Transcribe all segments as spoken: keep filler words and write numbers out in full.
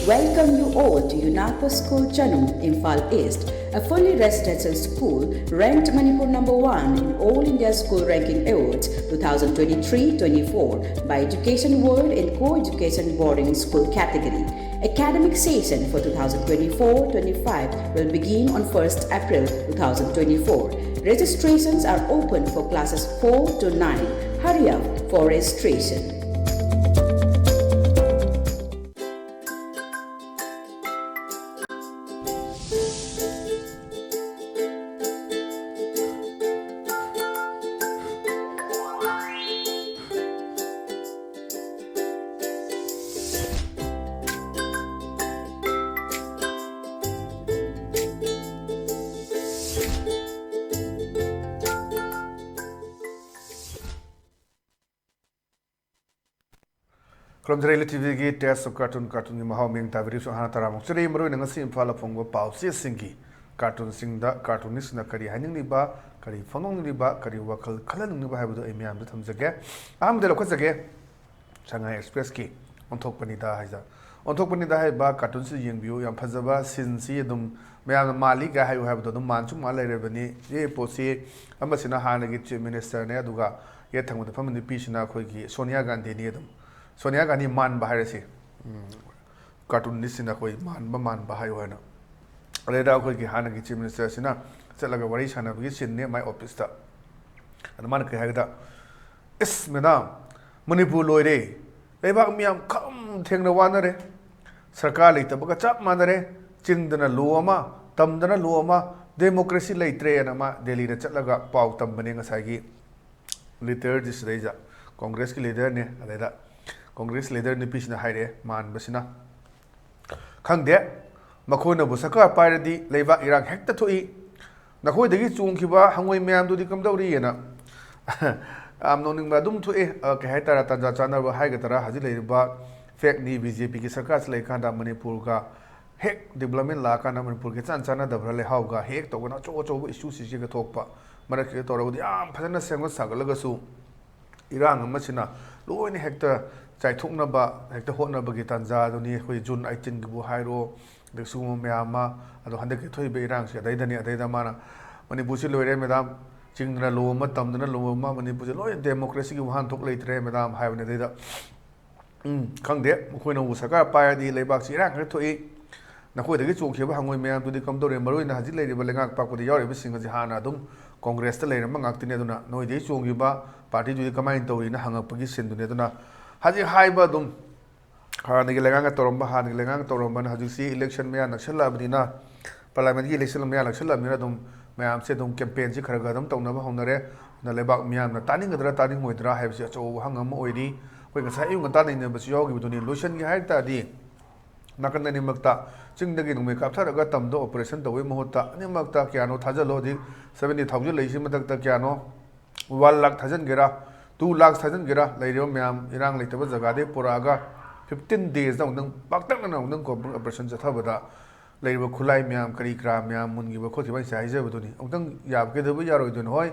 Welcome you all to Yunaka School Chanum, Imphal East, a fully residential school ranked Manipur number one in All India School Ranking Awards two thousand twenty-three twenty-four by Education World in Co-Education Boarding School category. Academic session for two thousand twenty-four twenty-five will begin on first April two thousand twenty-four. Registrations are open for classes four to nine. Hurry up for registration. ꯈꯨꯔꯨꯝꯖꯔꯤ ꯂꯤꯂꯤꯠ ꯇꯤꯚꯤꯒꯤ Taste of Cartoon, ꯀꯥꯔꯇꯨꯟꯒꯤ ꯃꯍꯥꯎ ꯃꯤꯡ ꯇꯥꯕꯤꯔꯤꯕꯁꯨ ꯑꯍꯥꯟꯕ ꯇꯔꯥꯃꯨꯛ ꯆꯔꯤ ꯃꯔꯨꯑꯣꯏꯅ ꯉꯁꯤ ꯏꯝꯐꯥꯜꯗ ꯐꯣꯡꯕ ꯄꯥꯎꯆꯦꯁꯤꯡꯒꯤ ꯀꯥꯔꯇꯨꯟꯁꯤꯡꯗ ꯀꯥꯔꯇꯨꯅꯤꯁꯅ ꯀꯔꯤ ꯍꯥꯏꯅꯤꯡꯂꯤꯕ, ꯀꯔꯤ ꯐꯣꯡꯗꯣꯛꯅꯤꯡꯂꯤꯕ, ꯀꯔꯤ ꯋꯥꯈꯜ ꯈꯜꯍꯟꯅꯤꯡꯂꯤꯕ ꯍꯥꯏꯕꯗꯨ ꯑꯩ ꯃꯌꯥꯝꯗ ꯊꯝꯖꯒꯦ꯫ ꯑꯍꯥꯟꯕꯗ ꯂꯧꯈꯠꯆꯒꯦ, ꯁꯉꯥꯏ ꯑꯦꯛꯁꯄ꯭ꯔꯦꯁꯀꯤ ꯑꯣꯟꯊꯣꯛꯄꯅꯤꯗ ꯍꯥꯏꯖ ꯑꯣꯟꯊꯣꯛꯄꯅꯤꯗ ꯍꯥꯏꯕ ꯀꯥꯔꯇꯨꯟꯁꯤ ꯌꯦꯡꯕꯤꯌꯨ꯫ ꯌꯥꯝ ꯐꯖꯕ ꯁꯤꯟꯁꯤ ꯑꯗꯨꯝ ꯃꯌꯥꯝꯅ ꯃꯥꯜꯂꯤꯒ ꯍꯥꯏꯌꯨ ꯍꯥꯏꯕꯗꯣ ꯑꯗꯨꯝ ꯃꯥꯟꯁꯨ ꯃꯥꯟ ꯂꯩꯔꯕꯅꯤ꯫ ꯁꯤ ꯄꯣꯠꯁꯤ ꯑꯃꯁꯤꯅ ꯍꯥꯟꯅꯒꯤ ꯆꯤꯐ ꯃꯤꯅꯤꯁꯇꯔꯅꯦ, ꯑꯗꯨꯒ ꯌꯦꯠ ꯊꯪꯕꯗ ꯐꯝꯕ ꯅꯨꯄꯤꯁꯤꯅ ꯑꯩꯈꯣꯏꯒꯤ ꯁꯣꯅꯤꯌꯥ ꯒꯥꯟꯙꯤꯅꯤ꯫ ꯑꯗꯨꯝ ꯁꯣꯅꯤꯌꯥ ꯒꯥꯟꯙꯤ ꯃꯥꯟꯕ ꯍꯥꯏꯔꯁꯤ, ꯎꯝ, ꯀꯥꯔꯇꯨꯟꯅꯤꯁꯁꯤꯅ ꯑꯩꯈꯣꯏ ꯃꯥꯟꯕ ꯃꯥꯟꯕ ꯍꯥꯏꯌꯨ ꯍꯥꯏꯅ꯫ ꯑꯗꯩꯗ ꯑꯩꯈꯣꯏꯒꯤ ꯍꯥꯟꯅꯒꯤ ꯆꯤꯐ ꯃꯤꯅꯤꯁꯇꯔꯁꯤꯅ ꯆꯠꯂꯒ ꯋꯥꯔꯤ ꯁꯥꯟꯅꯕꯒꯤ ꯁꯤꯟꯅꯦ ꯃꯥꯏ ꯑꯣꯐꯤꯁꯇ꯫ ꯑꯗ ꯃꯥꯅ ꯀꯩ ꯍꯥꯏꯒꯦꯗ, "ꯏꯁ ꯃꯦꯗꯥꯝ, ꯃꯅꯤꯄꯨꯔ ꯂꯣꯏꯔꯦ꯫ ꯂꯩꯕꯥꯛ ꯃꯤꯌꯥꯝ ꯈꯝ ꯊꯦꯡꯅ ꯋꯥꯅꯔꯦ꯫ ꯁꯔꯀꯥꯔ ꯂꯩꯇꯕꯒ ꯆꯞ ꯃꯥꯟꯅꯔꯦ꯫ ꯆꯤꯡꯗꯅ ꯂꯣ ꯑꯃ, ꯇꯝꯗꯅ ꯂꯣ ꯑꯃ, ꯗꯦꯃꯣꯀ꯭ꯔꯦꯁꯤ ꯂꯩꯇ꯭ꯔꯦꯅ" ꯃꯥ ꯗꯦꯜꯂꯤꯗ ꯆꯠꯂꯒ ꯄꯥꯎ ꯇꯝꯕꯅꯦ ꯉꯁꯥꯏꯒꯤ ꯂꯤꯗꯔꯗꯤ ꯁꯤꯗꯩꯗ꯫ ꯀꯣꯡꯒ꯭ꯔꯦꯁꯀꯤ ꯂꯤꯗꯔꯅꯦ꯫ ꯑꯗꯩꯗ ꯀꯣꯡꯒ꯭ꯔꯦꯁ ꯂꯤꯗꯔ ꯅꯨꯄꯤꯁꯤꯅ ꯍꯥꯏꯔꯛꯑꯦ, ꯃꯥꯟꯕꯁꯤꯅ, "ꯈꯪꯗꯦ, ꯃꯈꯣꯏꯅꯕꯨ ꯁꯔꯀꯥꯔ ꯄꯥꯏꯔꯗꯤ ꯂꯩꯕꯥꯛ ꯏꯔꯥꯡ ꯍꯦꯛꯇ ꯊꯣꯛꯏ꯫ ꯅꯈꯣꯏꯗꯒꯤ ꯆꯣꯡꯈꯤꯕ ꯍꯉꯣꯏ ꯃꯌꯥꯝꯗꯨꯗꯤ ꯀꯝꯗꯧꯔꯤꯑꯅ?" ꯌꯥꯝ ꯅꯣꯛꯅꯤꯡꯕ ꯑꯗꯨꯝ ꯊꯣꯛꯑꯦ꯫ ꯑ, ꯀꯩ ꯍꯥꯏꯇꯥꯔꯦ, ꯇꯥꯟꯖꯥ ꯆꯥꯟꯅꯕ ꯍꯥꯏꯒꯗ꯭ꯔꯥ, ꯍꯧꯖꯤꯛ ꯂꯩꯔꯤꯕ ꯐꯦꯛꯅꯤ ꯕꯤ ꯖꯦ ꯄꯤꯒꯤ ꯁꯔꯀꯥꯔꯁꯤ ꯂꯩꯀꯥꯟꯗ ꯃꯅꯤꯄꯨꯔꯒ ꯍꯦꯛ ꯗꯤꯕꯂꯞꯃꯦꯟ ꯂꯥꯛꯑꯀꯥꯟꯗ ꯃꯅꯤꯄꯨꯔꯒ ꯏꯆꯥꯟ ꯆꯥꯟꯅꯗꯕ꯭ꯔꯥ, ꯂꯩꯍꯥꯎꯒ ꯍꯦꯛ ꯇꯧꯕꯅ ꯑꯆꯧ ꯑꯆꯧꯕ ꯏꯁꯨꯁꯤꯡꯁꯤꯒ ꯊꯣꯛꯄ ꯃꯔꯛꯁꯤꯗ ꯇꯧꯔꯒꯗꯤ ꯌꯥꯝ ꯐꯖꯅ ꯁꯦꯝꯒꯠ ꯁꯥꯒꯠꯂꯒꯁꯨ ꯏꯔꯥꯡ ꯑꯃꯁꯤꯅ ꯂꯣꯏꯅ ꯍꯦꯛꯇ ꯆꯥꯏꯊꯣꯛꯅꯕ ꯍꯦꯛꯇ ꯍꯣꯠꯅꯕꯒꯤ ꯇꯥꯟꯖꯥꯗꯨꯅꯤ꯫ ꯑꯩꯈꯣꯏ ꯖꯨꯟ ꯑꯩꯠꯇꯤꯟꯒꯤꯕꯨ ꯍꯥꯏꯔꯣ, ꯑꯗꯒꯤ ꯁꯤꯒꯨꯝꯕ ꯃꯌꯥꯝ ꯑꯃ, ꯑꯗꯣ ꯍꯟꯗꯛꯀꯤ ꯊꯣꯛꯏꯕ ꯏꯔꯥꯡꯁꯤ ꯑꯗꯩꯗꯅꯤ꯫ ꯑꯗꯩꯗ ꯃꯥꯅ "ꯃꯅꯤꯄꯨꯔꯁꯤ ꯂꯣꯏꯔꯦ ꯃꯦꯗꯥꯝ, ꯆꯤꯡꯗꯅ ꯂꯣꯝ ꯑꯃ, ꯇꯝꯗꯅ ꯂꯣꯝ ꯑꯃ, ꯃꯅꯤꯄꯨꯔꯁꯦ ꯂꯣꯏ ꯗꯦꯃꯣꯀ꯭ꯔꯦꯁꯤꯒꯤ ꯋꯥꯍꯟꯊꯣꯛ ꯂꯩꯇ꯭ꯔꯦ ꯃꯦꯗꯥꯝ" ꯍꯥꯏꯕꯅꯤ꯫ ꯑꯗꯩꯗ ꯎꯝ, ꯈꯪꯗꯦ, ꯃꯈꯣꯏꯅꯕꯨ ꯁꯔꯀꯥꯔ ꯄꯥꯏꯔꯗꯤ ꯂꯩꯕꯥꯛꯁꯤ ꯏꯔꯥꯡ ꯈꯔ ꯊꯣꯛꯏ, ꯅꯈꯣꯏꯗꯒꯤ ꯆꯣꯡꯈꯤꯕ ꯍꯪꯉꯣꯏ ꯃꯌꯥꯝꯗꯨꯗꯤ ꯀꯝꯗꯧꯔꯦ? ꯃꯔꯨꯑꯣꯏꯅ ꯍꯧꯖꯤꯛ ꯂꯩꯔꯤꯕ ꯂꯩꯉꯥꯛ ꯄꯥꯛꯄꯗ ꯌꯥꯎꯔꯤꯕꯁꯤꯡ ꯑꯁꯤ ꯍꯥꯟꯅ ꯑꯗꯨꯝ ꯀꯣꯡꯒ꯭ꯔꯦꯁꯇ ꯂꯩꯔꯝꯕ ꯉꯥꯛꯇꯅꯤ, ꯑꯗꯨꯅ ꯅꯣꯏꯗꯒꯤ ꯆꯣꯡꯈꯤꯕ ꯄꯥꯔꯇꯤꯗꯨꯗꯤ ꯀꯃꯥꯏꯅ ꯇꯧꯔꯤꯅ ꯍꯪꯉꯛꯄꯒꯤ ꯁꯤꯟꯗꯨꯅꯤ꯫ ꯑꯗꯨꯅ ꯍꯧꯖꯤꯛ ꯍꯥꯏꯕ ꯑꯗꯨꯝ ꯍꯥꯟꯅꯒꯤ ꯂꯩꯉꯥꯛꯅ ꯇꯧꯔꯝꯕ, ꯍꯥꯟꯅꯒꯤ ꯂꯩꯉꯥꯛꯅ ꯇꯧꯔꯝꯕꯅ ꯍꯧꯖꯤꯛꯁꯤ ꯏꯂꯦꯛꯁꯟ ꯃꯌꯥ ꯅꯛꯁꯜꯂꯛꯑꯕꯅꯤꯅ, ꯄꯥꯔꯂꯤꯌꯥꯃꯦꯟꯒꯤ ꯏꯂꯦꯛꯁꯟ ꯃꯌꯥ ꯅꯛꯁꯜꯂꯛꯑꯕꯅꯤꯅ ꯑꯗꯨꯝ ꯃꯌꯥꯝꯁꯦ ꯑꯗꯨꯝ ꯀꯦꯝꯄꯦꯟꯁꯤ ꯈꯔ ꯈꯔ ꯑꯗꯨꯝ ꯇꯧꯅꯕ ꯍꯧꯅꯔꯦ꯫ ꯑꯗꯨꯅ ꯂꯩꯕꯥꯛ ꯃꯤꯌꯥꯝꯅ ꯇꯥꯅꯤꯡꯒꯗ꯭ꯔꯥ ꯇꯥꯅꯤꯡꯉꯣꯏꯗ꯭ꯔꯥ ꯍꯥꯏꯕꯁꯤ ꯑꯆꯧꯕ ꯋꯥꯍꯪ ꯑꯃ ꯑꯣꯏꯔꯤ꯫ ꯑꯩꯈꯣꯏ ꯉꯁꯥꯏ ꯑꯌꯨꯛ ꯉꯟꯇꯥ ꯅꯩꯅꯕꯁꯨ ꯌꯥꯎꯈꯤꯕꯗꯨꯅꯤ꯫ ꯂꯣꯏꯁꯤꯟꯒꯦ ꯍꯥꯏ ꯇꯥꯔꯗꯤ ꯅꯥꯀꯟ ꯑꯅꯤꯃꯛꯇ ꯆꯤꯡꯗꯒꯤ ꯅꯣꯡꯃꯩ ꯀꯥꯞꯊꯔꯒ ꯇꯝꯗ ꯑꯣꯄꯔꯦꯁꯟ ꯇꯧꯕꯒꯤ ꯃꯍꯨꯠꯇ ꯑꯅꯤꯃꯛꯇ ꯀꯌꯥꯅꯣ ꯊꯥꯖꯤꯜꯂꯣ, ꯍꯧꯖꯤꯛ ꯁꯚꯦꯟꯇꯤ ꯊꯥꯎꯖꯟ ꯂꯩꯔꯤꯁꯤ ꯃꯊꯛꯇ ꯀꯌꯥꯅꯣ, ꯋꯥꯟ ꯂꯥꯛ ꯊꯥꯖꯤꯟꯒꯦꯔꯥ, ꯇꯨ ꯂꯥꯛ ꯊꯥꯖꯤꯟꯒꯦꯔꯥ, ꯂꯩꯔꯤꯕ ꯃꯌꯥꯝ ꯏꯔꯥꯡ ꯂꯩꯇꯕ ꯖꯒꯥꯗꯒꯤ ꯄꯨꯔꯛꯑꯒ ꯐꯤꯐꯇꯤꯟ ꯗꯦꯖꯇ ꯑꯃꯨꯛꯇꯪ ꯄꯥꯛꯇꯛꯅꯅ ꯑꯃꯨꯛꯇꯪ ꯀꯣ-, ꯑꯣꯄꯔꯦꯁꯟ ꯆꯠꯊꯕꯗ ꯂꯩꯔꯤꯕ ꯈꯨꯠꯂꯥꯏ ꯃꯌꯥꯝ ꯀꯔꯤ ꯀꯔꯥ ꯃꯌꯥꯝ ꯃꯨꯟꯈꯤꯕ ꯈꯣꯠꯈꯤꯕ ꯑꯩ ꯉꯁꯥꯏ ꯍꯥꯏꯖꯕꯗꯨꯅꯤ꯫ ꯑꯃꯨꯛꯇꯪ ꯌꯥꯕ ꯀꯩꯗꯧꯕ ꯌꯥꯔꯣꯏꯗꯣꯏꯅꯣ? ꯍꯣꯏ,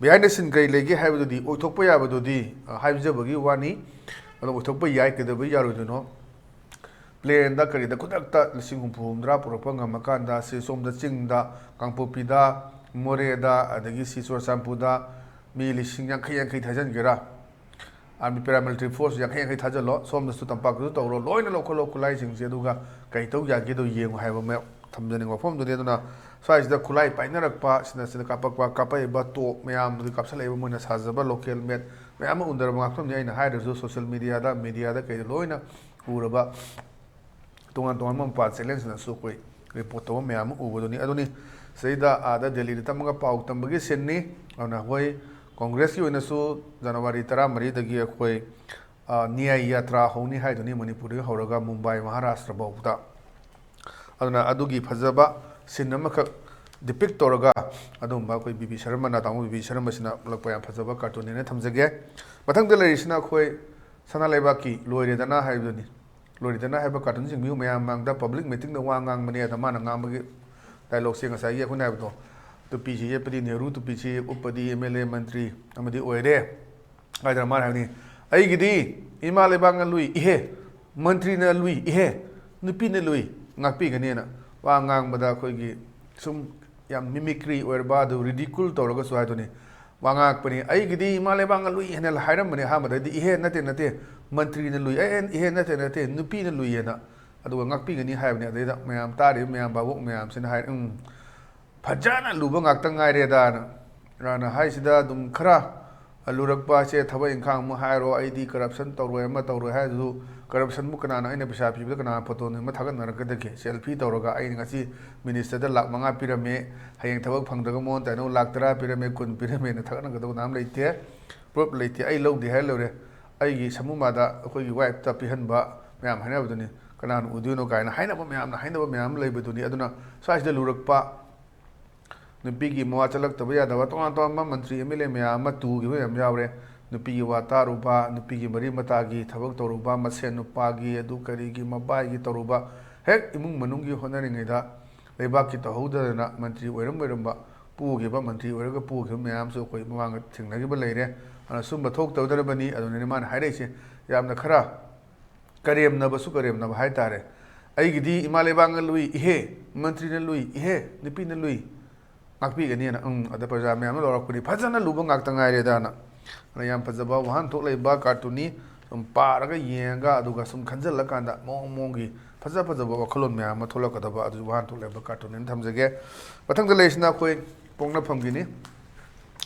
behind the scene ꯀꯔꯤ ꯂꯩꯒꯦ ꯍꯥꯏꯕꯗꯨꯗꯤ, ꯑꯣꯏꯊꯣꯛꯄ ꯌꯥꯕꯗꯨꯗꯤ, ꯑ, ꯍꯥꯏꯖꯕꯒꯤ ꯋꯥꯅꯤ꯫ ꯑꯗꯣ ꯑꯣꯏꯊꯣꯛꯄ ꯌꯥꯏ, ꯀꯩꯗꯧꯕ ꯌꯥꯔꯣꯏꯗꯣꯏꯅꯣ? ꯄ꯭ꯂꯦꯟꯗ ꯀꯔꯤꯗ ꯈꯨꯗꯛꯇ ꯂꯤꯁꯤꯡ ꯍꯨꯝꯐꯨ ꯍꯨꯝꯗ꯭ꯔꯥ ꯄꯨꯔꯛꯄ ꯉꯝꯃꯀꯥꯟꯗ ꯁꯤ ꯁꯣꯝꯗ ꯆꯤꯡꯗ, ꯀꯥꯡꯄꯣꯛꯄꯤꯗ, ꯃꯣꯔꯦꯗ, ꯑꯗꯒꯤ ꯁꯤ ꯆꯨꯔꯆꯥꯟꯄꯨꯔꯗ ꯃꯤ ꯂꯤꯁꯤꯡ ꯌꯥꯡꯈꯩ ꯌꯥꯡꯈꯩ ꯊꯥꯖꯤꯟꯒꯦꯔꯥ, ꯑꯥꯔꯃꯤ paramilitary force ꯌꯥꯡꯈꯩ ꯌꯥꯡꯈꯩ ꯊꯥꯖꯤꯜꯂꯣ, ꯁꯣꯝꯗꯁꯨ ꯇꯝꯄꯥꯛꯇꯁꯨ ꯇꯧꯔꯣ, ꯂꯣꯏꯅ ꯂꯧꯈꯠꯂꯣ ꯈꯨꯠꯂꯥꯏꯁꯤꯡꯁꯦ, ꯑꯗꯨꯒ ꯀꯩ ꯇꯧ ꯌꯥꯒꯦꯗꯣ ꯌꯦꯡꯉꯨ ꯍꯥꯏꯕ ꯑꯃ ꯊꯝꯖꯅꯤꯡꯕ ꯋꯥꯐꯝꯗꯨꯅꯤ꯫ ꯑꯗꯨꯅ ꯁ꯭ꯋꯥꯏꯁꯤꯗ ꯈꯨꯠꯂꯥꯏ ꯄꯥꯏꯅꯔꯛꯄ, ꯁꯤꯅ ꯁꯤꯅ ꯀꯥꯞꯄꯛꯄ, ꯀꯥꯞꯄꯛꯏꯕ ꯇꯣꯞ ꯃꯌꯥꯝꯗꯨꯒꯤ ꯀꯥꯞꯁꯜꯂꯛꯏꯕ ꯃꯣꯏꯅ ꯁꯥꯖꯕ local made ꯃꯌꯥꯝ ꯑꯃ ꯎꯅꯔꯕ ꯉꯥꯛꯇꯅꯤ꯫ ꯑꯩꯅ ꯍꯥꯏꯔꯤꯕꯁꯨ social media ꯗ, media ꯗ ꯀꯩꯗ ꯂꯣꯏꯅ ꯎꯔꯕ ꯇꯣꯉꯥꯟ ꯇꯣꯉꯥꯟꯕ ꯃꯄꯥꯟ channel ꯁꯤꯡꯅꯁꯨ ꯑꯩꯈꯣꯏ report ꯇꯧꯕ ꯃꯌꯥꯝ ꯑꯃ ꯎꯕꯗꯨꯅꯤ꯫ ꯑꯗꯨꯅꯤ ꯁꯤꯗꯩꯗ ꯑꯥꯗ ꯗꯦꯜꯂꯤꯗ ꯇꯝꯃꯒ ꯄꯥꯎ ꯇꯝꯕꯒꯤ ꯁꯤꯟꯅꯤ꯫ ꯑꯗꯨꯅ ꯑꯩꯈꯣꯏ ꯀꯣꯡꯒ꯭ꯔꯦꯁꯀꯤ ꯑꯣꯏꯅꯁꯨ ꯖꯅꯋꯥꯔꯤ ꯇꯔꯥꯃꯔꯤꯗꯒꯤ ꯑꯩꯈꯣꯏ, ꯑ, ꯅ꯭ꯌꯥꯏ ꯌꯥꯇ꯭ꯔꯥ ꯍꯧꯅꯤ ꯍꯥꯏꯗꯨꯅꯤ, ꯃꯅꯤꯄꯨꯔꯗꯒꯤ ꯍꯧꯔꯒ ꯃꯨꯝꯕꯥꯏ ꯃꯍꯥꯔꯥꯁꯇ꯭ꯔ ꯐꯥꯎꯕꯗ꯫ ꯑꯗꯨꯅ ꯑꯗꯨꯒꯤ ꯐꯖꯕ scene ꯑꯃꯈꯛ depict ꯇꯧꯔꯒ ꯑꯗꯨꯒꯨꯝꯕ ꯑꯩꯈꯣꯏ ꯕꯤ ꯕꯤ ꯁꯔꯃꯅ, ꯇꯥꯃꯣ ꯕꯤ ꯕꯤ ꯁꯔꯃꯁꯤꯅ ꯎꯠꯂꯛꯄ ꯌꯥꯝ ꯐꯖꯕ cartoon ꯅꯦꯅ ꯊꯝꯖꯒꯦ꯫ ꯃꯊꯪꯗ ꯂꯩꯔꯤꯁꯤꯅ ꯑꯩꯈꯣꯏ ꯁꯅꯥ ꯂꯩꯕꯥꯛꯀꯤ ꯂꯣꯏꯔꯦꯗꯅ ꯍꯥꯏꯕꯗꯨꯅꯤ꯫ ꯂꯣꯏꯔꯦꯗꯅ ꯍꯥꯏꯕ cartoon ꯁꯤꯡꯕꯤꯌꯨ ꯃꯌꯥꯝ ꯃꯥꯡꯗ public meeting ꯗ ꯋꯥ ꯉꯥꯡꯕꯅꯦ꯫ ꯑꯗ ꯃꯥꯅ ꯉꯥꯡꯕꯒꯤ dialogue ꯁꯦ ꯉꯁꯥꯏꯒꯤ ꯑꯩꯈꯣꯏꯅ ꯍꯥꯏꯕꯗꯣ, "ꯇꯨꯄꯤꯁꯤ ꯌꯦꯞꯄꯗꯤ ꯅꯦꯍꯔꯨ, ꯇꯨꯄꯤꯁꯤ ꯎꯞꯄꯗꯤ ꯑꯦꯝ ꯑꯦꯜ ꯑꯦ, ꯃꯟꯇ꯭ꯔꯤ ꯑꯃꯗꯤ ꯑꯣꯏꯔꯦ" ꯍꯥꯏꯗꯅ ꯃꯥꯅ ꯍꯥꯏꯕꯅꯤ꯫ ꯑꯩꯒꯤꯗꯤ ꯏꯃꯥ ꯂꯩꯕꯥꯛꯅ ꯂꯨꯏ ꯏꯍꯦ, ꯃꯟꯇ꯭ꯔꯤꯅ ꯂꯨꯏ ꯏꯍꯦ, ꯅꯨꯄꯤꯅ ꯂꯨꯏ ꯉꯥꯛꯄꯤꯒꯅꯤꯅ ꯋꯥ ꯉꯥꯡꯕꯗ ꯑꯩꯈꯣꯏꯒꯤ ꯁꯨꯝ ꯌꯥꯝ mimicry ꯑꯣꯏꯔꯕ, ꯑꯗꯨ ridicule ꯇꯧꯔꯒꯁꯨ ꯍꯥꯏꯗꯨꯅꯤ ꯋꯥ ꯉꯥꯡꯉꯛꯄꯅꯤ꯫ ꯑꯩꯒꯤꯗꯤ ꯏꯃꯥ ꯂꯩꯕꯥꯛꯅ ꯂꯨꯏ ꯍꯥꯏꯅ ꯍꯥꯏꯔꯝꯕꯅꯤ ꯑꯍꯥꯟꯕꯗꯗꯤ, ꯏꯍꯦ ꯅꯠꯇꯦ ꯅꯠꯇꯦ, ꯃꯟꯇ꯭ꯔꯤꯅ ꯂꯨꯏ, ꯑꯦ ꯏꯍꯦ ꯅꯠꯇꯦ ꯅꯠꯇꯦ, ꯅꯨꯄꯤꯅ ꯂꯨꯏ ꯍꯥꯏꯅ, ꯑꯗꯨꯒ ꯉꯥꯛꯄꯤꯒꯅꯤ ꯍꯥꯏꯕꯅꯤ꯫ ꯑꯗꯩꯗ ꯃꯌꯥꯝ ꯇꯥꯔꯤꯕ ꯃꯌꯥꯝ ꯚꯥꯕꯣꯛ ꯃꯌꯥꯝꯁꯤꯅ ꯍꯥꯏ, ꯎꯝ, ꯐꯖꯅ ꯂꯨꯕ ꯉꯥꯛꯇ ꯉꯥꯏꯔꯦꯗꯅ꯫ ꯔꯥꯅ ꯍꯥꯏꯁꯤꯗ ꯑꯗꯨꯝ ꯈꯔ ꯂꯨꯔꯛꯄ ꯍꯥꯏꯁꯦ, ꯊꯕꯛ ꯏꯪꯈꯥꯡ ꯑꯃ ꯍꯥꯏꯔꯣ, ꯑꯩꯗꯤ corruption ꯇꯧꯔꯣꯏ ꯑꯃ ꯇꯧꯔꯣꯏ ꯍꯥꯏꯔꯁꯨ, corruptionꯕꯨ ꯀꯅꯥꯅ, ꯑꯩꯅ ꯄꯩꯁꯥ ꯄꯤꯕꯗ ꯀꯅꯥꯅ photo ꯑꯃ ꯊꯥꯒꯠꯅꯔꯛꯀꯗꯒꯦ? Selfie ꯇꯧꯔꯒ ꯑꯩꯅ ꯉꯁꯤ ministerꯗ ꯂꯥꯛ ꯃꯉꯥ ꯄꯤꯔꯝꯃꯦ, ꯍꯌꯦꯡ ꯊꯕꯛ ꯐꯪꯗ꯭ꯔꯒ ꯃꯉꯣꯟꯗ ꯑꯩꯅ ꯂꯥꯛ ꯇꯔꯥ ꯄꯤꯔꯝꯃꯦ, ꯀꯨꯟ ꯄꯤꯔꯝꯃꯦꯅ ꯊꯥꯒꯠꯅꯒꯗꯕ ꯀꯅꯥꯝ ꯂꯩꯇꯦ꯫ Proof ꯂꯩꯇꯦ, ꯑꯩ ꯂꯧꯗꯦ ꯍꯥꯏꯔ ꯂꯣꯏꯔꯦ꯫ ꯑꯩꯒꯤ ꯁꯃꯨꯃꯥꯗ ꯑꯩꯈꯣꯏꯒꯤ wifeꯇ ꯄꯤꯍꯟꯕ ꯃꯌꯥꯝ ꯍꯥꯏꯅꯕꯗꯨꯅꯤ, ꯀꯅꯥꯅ ꯎꯗꯣꯏꯅꯣ ꯀꯥꯏꯅ ꯍꯥꯏꯅꯕ ꯃꯌꯥꯝꯅ ꯍꯥꯏꯅꯕ ꯃꯌꯥꯝ ꯑꯃ ꯂꯩꯕꯗꯨꯅꯤ꯫ ꯑꯗꯨꯅ ꯁ꯭ꯋꯥꯏꯁꯤꯗ ꯂꯨꯔꯛꯄ, ꯅꯨꯄꯤꯒꯤ ꯃꯋꯥ ꯆꯠꯂꯛꯇꯕ ꯌꯥꯗꯕ, ꯇꯣꯉꯥꯟ ꯇꯣꯉꯥꯟꯕ ꯃꯟꯇ꯭ꯔꯤ MLA ꯃꯌꯥꯝ ꯑꯃ ꯇꯨꯈꯤꯕ ꯌꯥꯝ ꯌꯥꯎꯔꯦ꯫ ꯅꯨꯄꯤꯒꯤ ꯋꯥ ꯇꯥꯔꯨꯕ, ꯅꯨꯄꯤꯒꯤ ꯃꯔꯤ ꯃꯇꯥꯒꯤ ꯊꯕꯛ ꯇꯧꯔꯨꯕ, ꯃꯁꯦꯟ ꯅꯨꯄꯥꯒꯤ ꯑꯗꯨ ꯀꯔꯤꯒꯤ ꯃꯕꯥꯏꯒꯤ ꯇꯧꯔꯨꯕ, ꯍꯦꯛ ꯏꯃꯨꯡ ꯃꯅꯨꯡꯒꯤ ꯍꯣꯠꯅꯔꯤꯉꯩꯗ ꯂꯩꯕꯥꯛꯀꯤ ꯇꯧꯍꯧꯗꯗꯅ ꯃꯟꯇ꯭ꯔꯤ ꯑꯣꯏꯔꯝ ꯑꯣꯏꯔꯝꯕ ꯄꯨꯈꯤꯕ, ꯃꯟꯇ꯭ꯔꯤ ꯑꯣꯏꯔꯒ ꯄꯨꯈꯤꯕ ꯃꯌꯥꯝꯁꯨ ꯑꯩꯈꯣꯏ ꯃꯃꯥꯡꯗ ꯊꯦꯡꯅꯈꯤꯕ ꯂꯩꯔꯦ꯫ ꯑꯗꯨꯅ ꯁꯨꯝꯕ ꯊꯣꯛꯇꯗꯅꯕꯅꯤ꯫ ꯑꯗꯨꯅꯅꯤ ꯃꯥꯅ ꯍꯥꯏꯔꯛꯏꯁꯦ, ꯌꯥꯝꯅ ꯈꯔ ꯀꯔꯦꯝꯅꯕꯁꯨ ꯀꯔꯦꯝꯅꯕ ꯍꯥꯏꯇꯥꯔꯦ꯫ "ꯑꯩꯒꯤꯗꯤ ꯏꯃꯥ ꯂꯩꯕꯥꯛꯅ ꯂꯨꯏ ꯏꯍꯦ, ꯃꯟꯇ꯭ꯔꯤꯅ ꯂꯨꯏ ꯏꯍꯦ, ꯅꯨꯄꯤꯅ ꯂꯨꯏ, ꯉꯥꯛꯄꯤꯒꯅꯤꯅ", ꯎꯝ, ꯑꯗ ꯄ꯭ꯔꯖꯥ ꯃꯌꯥꯝꯅ ꯂꯧꯔꯛꯄꯅꯤ, "ꯐꯖꯅ ꯂꯨꯕ ꯉꯥꯛꯇ ꯉꯥꯏꯔꯦꯗꯅ"꯫ ꯑꯗ ꯌꯥꯝ ꯐꯖꯕ ꯋꯥꯍꯟꯊꯣꯛ ꯂꯩꯕ cartoonꯅꯤ꯫ ꯁꯨꯝ ꯄꯥꯔꯒ ꯌꯦꯡꯉꯒ ꯑꯗꯨꯒ ꯁꯨꯝ ꯈꯟꯖꯤꯜꯂꯀꯥꯟꯗ ꯃꯑꯣꯡ ꯃꯑꯣꯡꯒꯤ ꯐꯖ ꯐꯖꯕ ꯋꯥꯈꯜꯂꯣꯟ ꯃꯌꯥꯝ ꯑꯃ ꯊꯣꯛꯂꯛꯀꯗꯕ ꯑꯗꯨꯁꯨ ꯋꯥꯍꯟꯊꯣꯛ ꯂꯩꯕ cartoonꯅꯦꯅ ꯊꯝꯖꯒꯦ꯫ ꯃꯊꯪꯗ ꯂꯩꯔꯤꯁꯤꯅ ꯑꯩꯈꯣꯏ ꯄꯣꯛꯅꯐꯝꯒꯤꯅꯤ꯫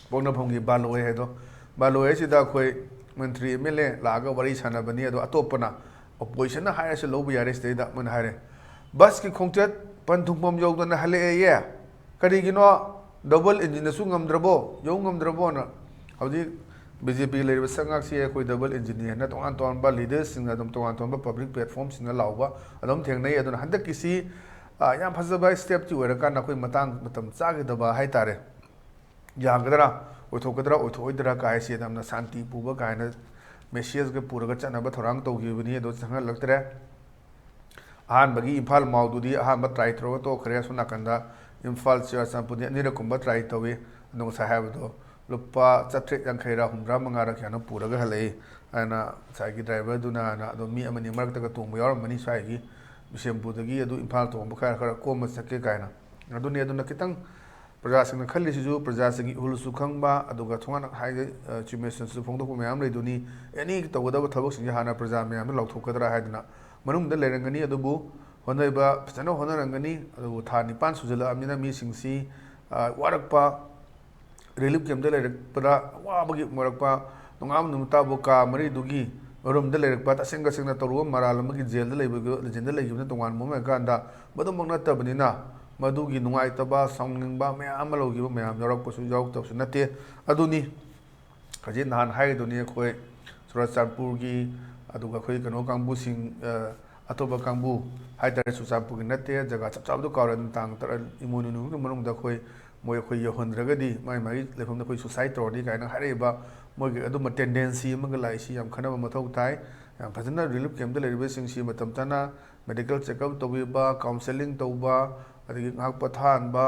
ꯄꯣꯛꯅꯐꯝꯒꯤ ꯕꯥꯂꯣꯏ ꯍꯥꯏꯗꯣ, ꯕꯥꯂꯣꯏ ꯍꯥꯏꯁꯤꯗ ꯑꯩꯈꯣꯏ ꯃꯟꯇ꯭ꯔꯤ MLA ꯂꯥꯛꯑꯒ ꯋꯥꯔꯤ ꯁꯥꯟꯅꯕꯅꯤ꯫ ꯑꯗꯣ ꯑꯇꯣꯞꯄꯅ, oppositionꯅ ꯍꯥꯏꯔꯁꯨ ꯂꯧꯕ ꯌꯥꯔꯦ꯫ ꯁꯤꯗꯩꯗ ꯃꯣꯏꯅ ꯍꯥꯏꯔꯦ, "Busꯀꯤ ꯈꯣꯡꯆꯠ ꯄꯟꯊꯨꯡꯐꯝ ꯌꯧꯗꯅ ꯍꯜꯂꯛꯑꯦꯌꯦ, ꯀꯔꯤꯒꯤꯅꯣ? Double engineꯗꯁꯨ ꯉꯝꯗ꯭ꯔꯕꯣ, ꯌꯧ ꯉꯝꯗ꯭ꯔꯕꯣꯅ?" ꯍꯧꯖꯤꯛ BJPꯒꯤ ꯂꯩꯔꯤꯕ ꯁꯛꯉꯥꯛꯁꯤ ꯑꯩꯈꯣꯏ double engineer ꯍꯥꯏꯅ ꯇꯣꯉꯥꯟ ꯇꯣꯉꯥꯟꯕ leaderꯁꯤꯡꯅ ꯑꯗꯨꯝ ꯇꯣꯉꯥꯟ ꯇꯣꯉꯥꯟꯕ public platformꯁꯤꯡꯗ ꯂꯥꯎꯕ ꯑꯗꯨꯝ ꯊꯦꯡꯅꯩ꯫ ꯑꯗꯨꯅ ꯍꯟꯗꯛꯀꯤꯁꯤ, ꯑ, ꯌꯥꯝ ꯐꯖꯕ stepꯇꯤ ꯑꯣꯏꯔꯀꯥꯟꯗ ꯑꯩꯈꯣꯏ ꯃꯇꯥꯡ ꯃꯇꯝ ꯆꯥꯒꯗꯕ ꯍꯥꯏꯇꯥꯔꯦ꯫ ꯌꯥꯒꯗ꯭ꯔꯥ, ꯑꯣꯏꯊꯣꯛꯀꯗ꯭ꯔꯥ, ꯑꯣꯏꯊꯣꯛꯑꯣꯏꯗ꯭ꯔꯥ ꯀꯥꯏꯁꯤ ꯌꯥꯝꯅ ꯁꯥꯟꯇꯤ ꯄꯨꯕ ꯀꯥꯏꯅ messageꯀ ꯄꯨꯔꯒ ꯆꯠꯅꯕ ꯊꯧꯔꯥꯡ ꯇꯧꯈꯤꯕꯅꯤ꯫ ꯑꯗꯣ ꯆꯪꯍꯜꯂꯛꯇ꯭ꯔꯦ꯫ ꯑꯍꯥꯟꯕꯒꯤ ꯏꯝꯐꯥꯜ ꯃꯥꯎꯗꯨꯗꯤ ꯑꯍꯥꯟꯕ try ꯇꯧꯔꯒ ꯇꯣꯛꯈ꯭ꯔꯦ꯫ ꯑꯁꯣꯝ ꯅꯥꯀꯟꯗ ꯏꯝꯐꯥꯜ ꯆꯨꯔꯆꯥꯟꯄꯨꯔꯗꯤ ꯑꯅꯤꯔꯛꯀꯨꯝꯕ try ꯇꯧꯏ꯫ ꯑꯗꯣ ꯉꯁꯥꯏ ꯍꯥꯏꯕꯗꯣ ꯂꯨꯄꯥ ꯆꯥꯇ꯭ꯔꯦꯠ ꯌꯥꯡꯈꯩꯔ ꯍꯨꯝꯗ꯭ꯔꯥ ꯃꯉꯥꯔ ꯀꯌꯥꯅꯣ ꯄꯨꯔꯒ ꯍꯜꯂꯛꯏ ꯍꯥꯏꯅ ꯉꯁꯥꯏꯒꯤ ꯗ꯭ꯔꯥꯏꯚꯔꯗꯨꯅ ꯍꯥꯏꯅ, ꯑꯗꯣ ꯃꯤ ꯑꯃꯅꯤ ꯃꯔꯛꯇꯒ ꯇꯣꯡꯕ ꯌꯥꯎꯔꯝꯃꯅꯤ ꯁ꯭ꯋꯥꯏꯒꯤ ꯕꯤꯁꯦꯝꯄꯨꯔꯗꯒꯤ, ꯑꯗꯨ ꯏꯝꯐꯥꯜ ꯇꯣꯡꯕ ꯈꯔ ꯈꯔ ꯀꯣꯝꯕ ꯆꯠꯀꯦ ꯀꯥꯏꯅ꯫ ꯑꯗꯨꯅꯤ, ꯑꯗꯨꯅ ꯈꯤꯇꯪ ꯄ꯭ꯔꯖꯥꯁꯤꯡꯅ ꯈꯜꯂꯤꯁꯤꯁꯨ ꯄ꯭ꯔꯖꯥꯁꯤꯡꯒꯤ ꯏꯍꯨꯜꯁꯨ ꯈꯪꯕ, ꯑꯗꯨꯒ ꯊꯣꯡꯒꯥꯟ ꯍꯥꯏꯗꯤ, ꯑ, ꯆꯤꯐ ꯃꯤꯅꯤꯁꯇꯔꯁꯨ ꯐꯣꯡꯗꯣꯛꯄ ꯃꯌꯥꯝ ꯂꯩꯗꯨꯅꯤ꯫ ꯑꯦꯅꯤ ꯇꯧꯒꯗꯕ ꯊꯕꯛꯁꯤꯡꯁꯦ ꯍꯥꯟꯅ ꯄ꯭ꯔꯖꯥ ꯃꯌꯥꯝꯗ ꯂꯥꯎꯊꯣꯛꯀꯗ꯭ꯔꯥ ꯍꯥꯏꯗꯅ ꯃꯅꯨꯡꯗ ꯂꯩꯔꯝꯒꯅꯤ꯫ ꯑꯗꯨꯕꯨ ꯍꯣꯠꯅꯔꯤꯕ ꯐꯖꯅ ꯍꯣꯠꯅꯔꯝꯒꯅꯤ꯫ ꯑꯗꯨꯕꯨ ꯊꯥ ꯅꯤꯄꯥꯟ ꯁꯨꯖꯜꯂꯛꯑꯕꯅꯤꯅ ꯃꯤꯁꯤꯡꯁꯤ, ꯑ, ꯋꯥꯔꯛꯄ, ꯔꯤꯂꯤꯐ ꯀꯦꯝꯞꯇ ꯂꯩꯔꯛꯄꯗ ꯑꯋꯥꯕꯒꯤ ꯑꯣꯏꯔꯛꯄ, ꯅꯣꯡꯉꯥꯟꯕ ꯅꯨꯃꯤꯠ ꯇꯥꯕꯨ ꯀꯥ ꯃꯔꯤꯗꯨꯒꯤ ꯔꯨꯝꯗ ꯂꯩꯔꯛꯄ, ꯇꯁꯦꯡ ꯇꯁꯦꯡꯅ ꯇꯧꯔꯨꯕ ꯃꯔꯥꯜ ꯑꯃꯒꯤ ꯖꯦꯜꯗ ꯂꯩꯕ, ꯖꯦꯜꯗ ꯂꯩꯈꯤꯕꯅ ꯇꯣꯉꯥꯟꯕ ꯑꯃ ꯑꯣꯏꯔꯀꯥꯟꯗ, ꯃꯗꯨꯃꯛ ꯅꯠꯇꯕꯅꯤꯅ ꯃꯗꯨꯒꯤ ꯅꯨꯡꯉꯥꯏꯇꯕ, ꯁꯥꯎꯅꯤꯡꯕ ꯃꯌꯥꯝ ꯑꯃ ꯂꯧꯈꯤꯕ ꯃꯌꯥꯝ ꯌꯥꯎꯔꯛꯄꯁꯨ ꯌꯥꯎꯔꯛꯇꯕꯁꯨ ꯅꯠꯇꯦ꯫ ꯑꯗꯨꯅꯤ ꯍꯧꯖꯤꯛ ꯅꯍꯥꯟ ꯍꯥꯏꯔꯤꯗꯨꯅꯤ, ꯑꯩꯈꯣꯏ ꯆꯨꯔꯆꯥꯟꯄꯨꯔꯒꯤ, ꯑꯗꯨꯒ ꯑꯩꯈꯣꯏ ꯀꯩꯅꯣ ꯀꯥꯡꯕꯨꯁꯤꯡ, ꯑ, ꯑꯇꯣꯞꯄ ꯀꯥꯡꯕꯨ ꯍꯥꯏꯇꯥꯔꯦ, ꯆꯨꯔꯆꯥꯟꯄꯨꯔꯒꯤ ꯅꯠꯇꯦ, ꯖꯒꯥ ꯆꯞ ꯆꯥꯕꯗꯣ ꯀꯥꯎꯔꯦ, ꯑꯗꯨꯝ ꯇꯥꯡ ꯇꯔꯥ, ꯏꯃꯣꯏꯅꯨ ꯅꯨꯃꯤꯠꯀꯤ ꯃꯅꯨꯡꯗ ꯑꯩꯈꯣꯏ, ꯃꯣꯏ ꯑꯩꯈꯣꯏ ꯌꯧꯍꯟꯗ꯭ꯔꯒꯗꯤ ꯃꯥꯏ ꯃꯥꯒꯤ ꯂꯩꯐꯝꯗ ꯑꯩꯈꯣꯏ ꯁꯨꯁꯥꯏꯠ ꯇꯧꯔꯅꯤ ꯀꯥꯏꯅ ꯍꯥꯏꯔꯛꯏꯕ, ꯃꯣꯏꯒꯤ ꯑꯗꯨꯝꯕ ꯇꯦꯟꯗꯦꯟꯁꯤ ꯑꯃꯒ ꯂꯥꯛꯏꯁꯤ ꯌꯥꯝ ꯈꯟꯅꯕ ꯃꯊꯧ ꯇꯥꯏ꯫ ꯌꯥꯝ ꯐꯖꯅ ꯔꯤꯂꯤꯐ ꯀꯦꯝꯞꯇ ꯂꯩꯔꯤꯕꯁꯤꯡꯁꯤ ꯃꯇꯝ ꯆꯥꯅ ꯃꯦꯗꯤꯀꯦꯜ ꯆꯦꯛꯑꯞ ꯇꯧꯕꯤꯕ, ꯀꯥꯎꯟꯁꯦꯂꯤꯡ ꯇꯧꯕ, ꯑꯗꯒꯤ ꯉꯥꯏꯍꯥꯛ ꯄꯣꯊꯥꯍꯟꯕ,